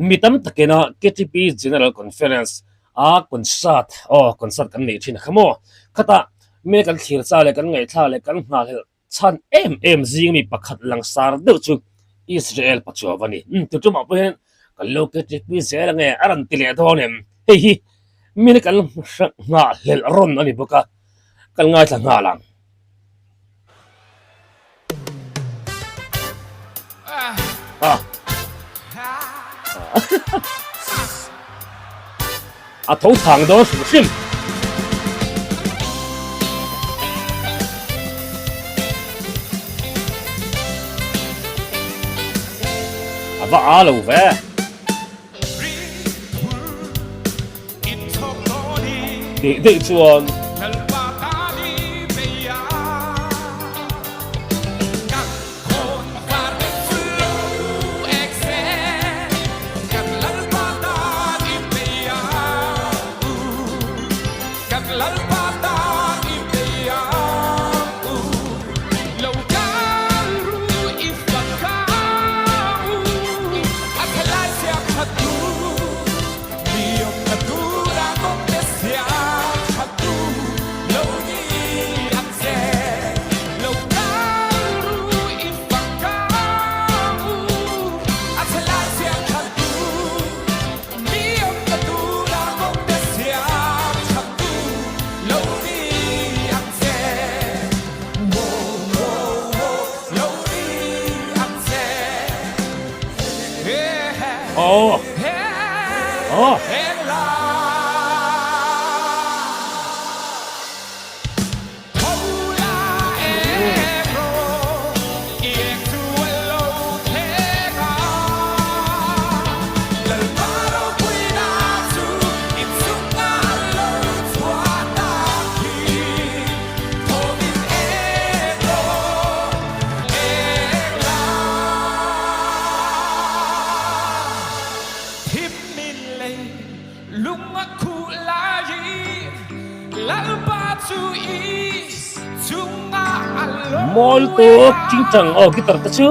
Mi tam takina KTP General Conference a concert aw concert kan neih thin a kha maw? Khatah mi kan thlir cha leh kan ngaihthla leh kan nghahhlelh chhan em em zing mi pakhat langsar deuh chu Israel Pachuau a ni. Umm tu tumah pawh hian kan lo KTP zel ange a rawn ti leh dawn em? Hei hi mi kan nghahhlelh rawn a ni bawk a, kan ngaithla nghal ang. A tho thang dawn hrim hrim. A va a lo ve. Tih daih chuan. Aw. Aw. Mawl tuk chingchang aw guitar te chu.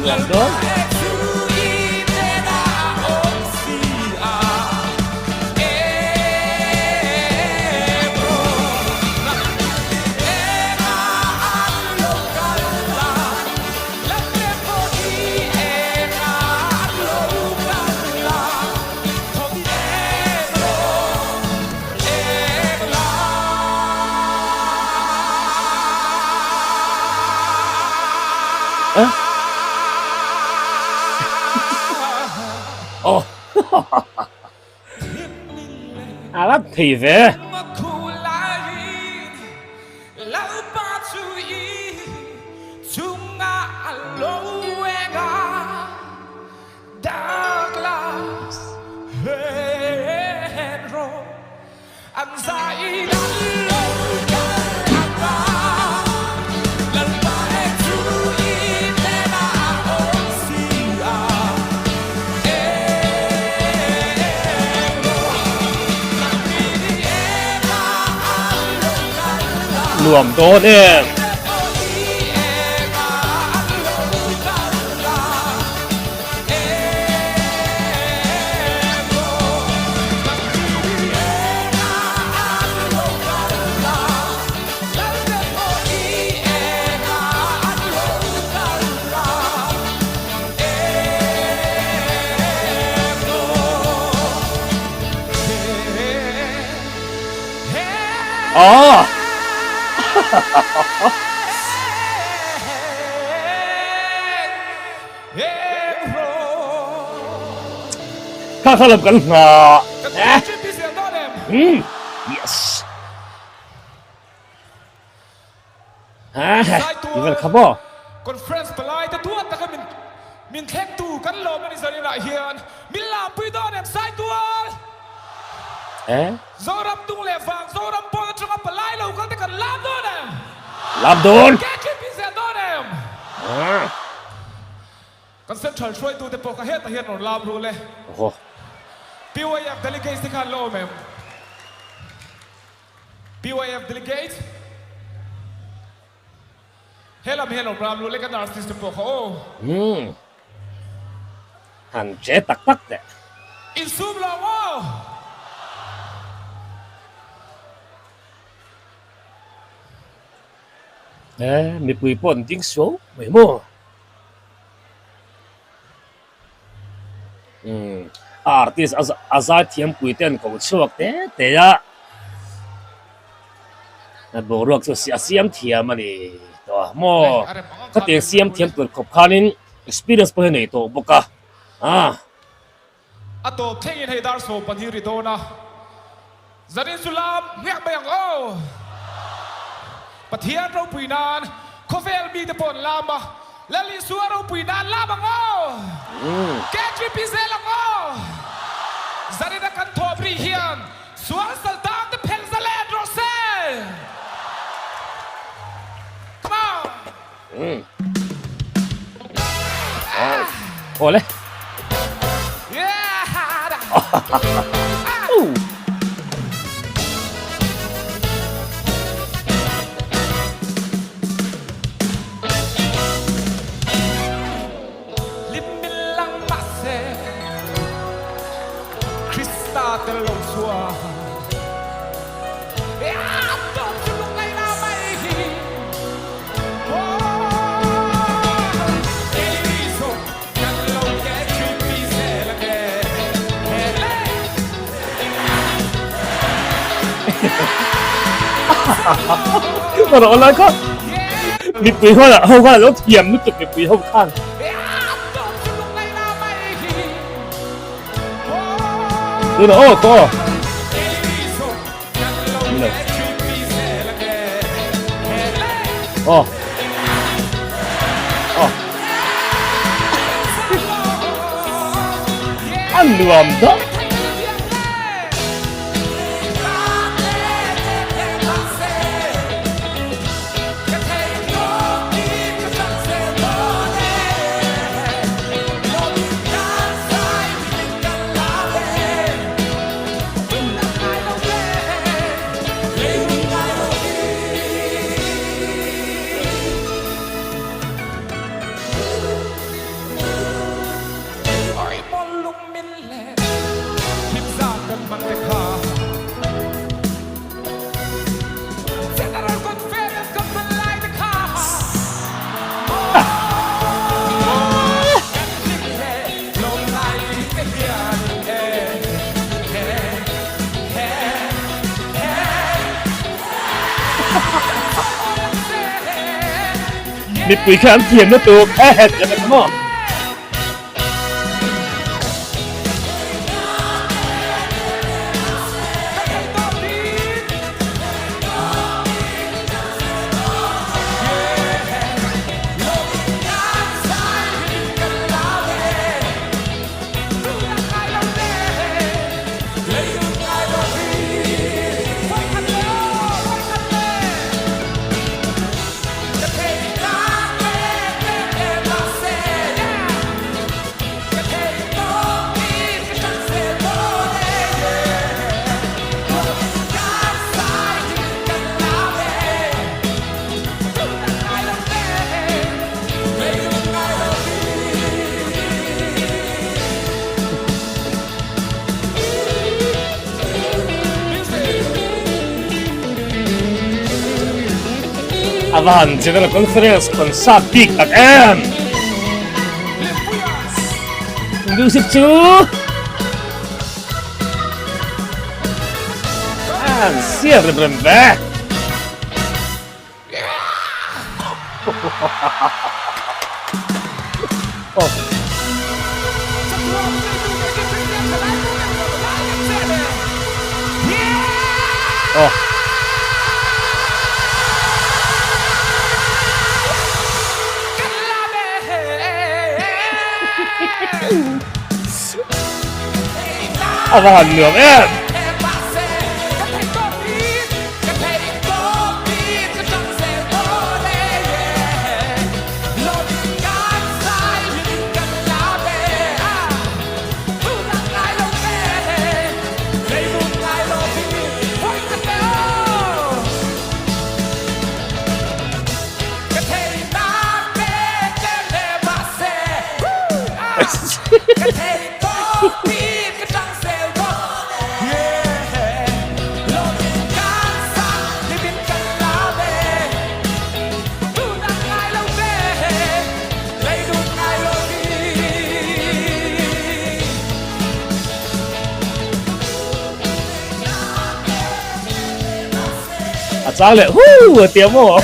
Nuam dawn. A la thei ve. Nuam dawn em. Aw. Kha kha lam kan hna. Hmm. Yes. Ha. Ivan kha maw. Conference palai te tuan taka min min thleng tu kan lawm ani zanin ah hian min lampui dawn em Saitual. Eh? Zoram tung leh vang Zoram pawn atanga palai lo kal te kan lam dawn em? Lam dawn! KTP zel dawn em? Ah. Kan Central hruaitu te pawh kha hetah hian rawn lam ru le. Oho. PYF delegates te khan la awm em? PYF delegates? He lam hian awm ram lu lek a nurse te pawh kha aw. Umm. Han che tak tak teh. Insum lo maw? E, mipui pawh an ding suau mai maw? Umm, a artist a zaithiam pui te an ko chhuak te te a, a boruak chu a siam thiam a ni tawh a maw? Khatiang siam thiam tur khawp khanin experience pawh hi a nei tawh bawk a, ah. A tawp thlengin hei dar 12 ri dawn a, zanin chu lam hmiak mai ang aw. Pathian ropui nan khawvel mite pawh an lam a, Lal Isua ropui nan lam ang aw. KGP zel ang aw. Zanin a kan thawp rih hian sual saltang te phelh za let rawh se. Come on. Awle. Ka rawh lai kha mipui ho lah ho khan lo thiam lutuk mipui ho khan. Tuna aw ka aw. Aw. Aw. A nuam deuh. Mipui kha an thiam lutuk he he tih a maw. A va han General Conference concert bik tak em! Music chu an siam rem rem ve. Oh. A va han nuam em! chang leh huu a tia maw?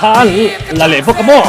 Thla an la leh bawk a maw?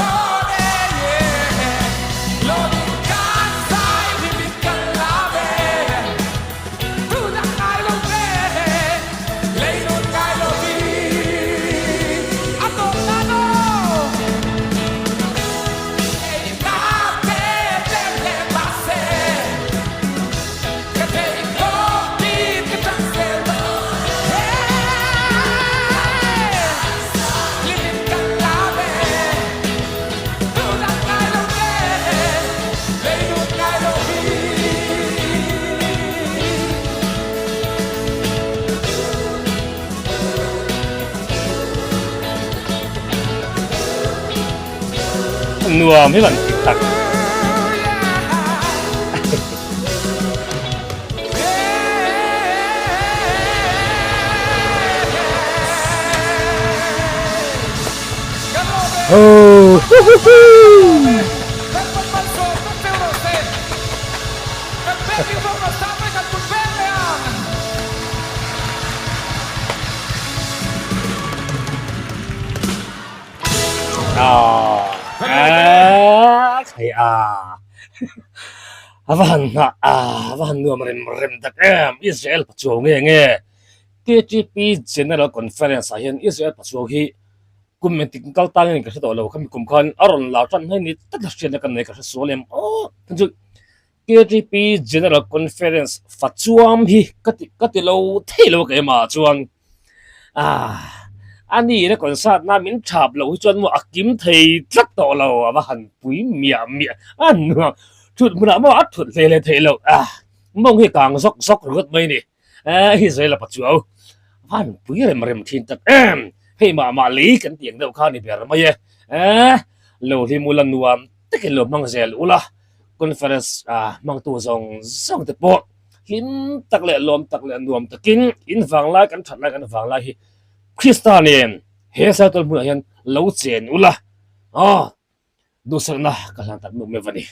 Nuam hi van ti tak. Oh, hu hu hu. Thei a a va han nghah a va han nuam rem rem tak em Israel pachuau nge nge KTP General Conference ah hian Israel pachuau hi kum engtik kal tan in ka hre tawh lo khami kum khan a rawn lar tan mai ni tlat a hriatna ka nei ka hre sual em aw chu KTP General Conference fachuam hi ka ti ka ti lo thei lo ka ema chuan ah a ni na concert na min thap loh hi chuan maw a kim thei tlat tawh lo a va han pui miah miah a nuam thut hmunah maw a thut hle hle theih loh ah mawng hi kang zawk zawk ringawt mai a ni eh hi zela pa chu a va han pui rem rem thin tak em hei mah mah lei kan tih ang deuh kha a ni ber mai e eh lo hlim ula nuam takin lo hmang zel ula. Conference ah hmangtu zawng zawng te pawh hlim tak leh lawm tak leh nuam takin in vanglai kan that lai kan vanglai hi Krista nen he Saitual hmunah hian lo chen ula aw duhsakna ka hlan tak meuh meuh a ni.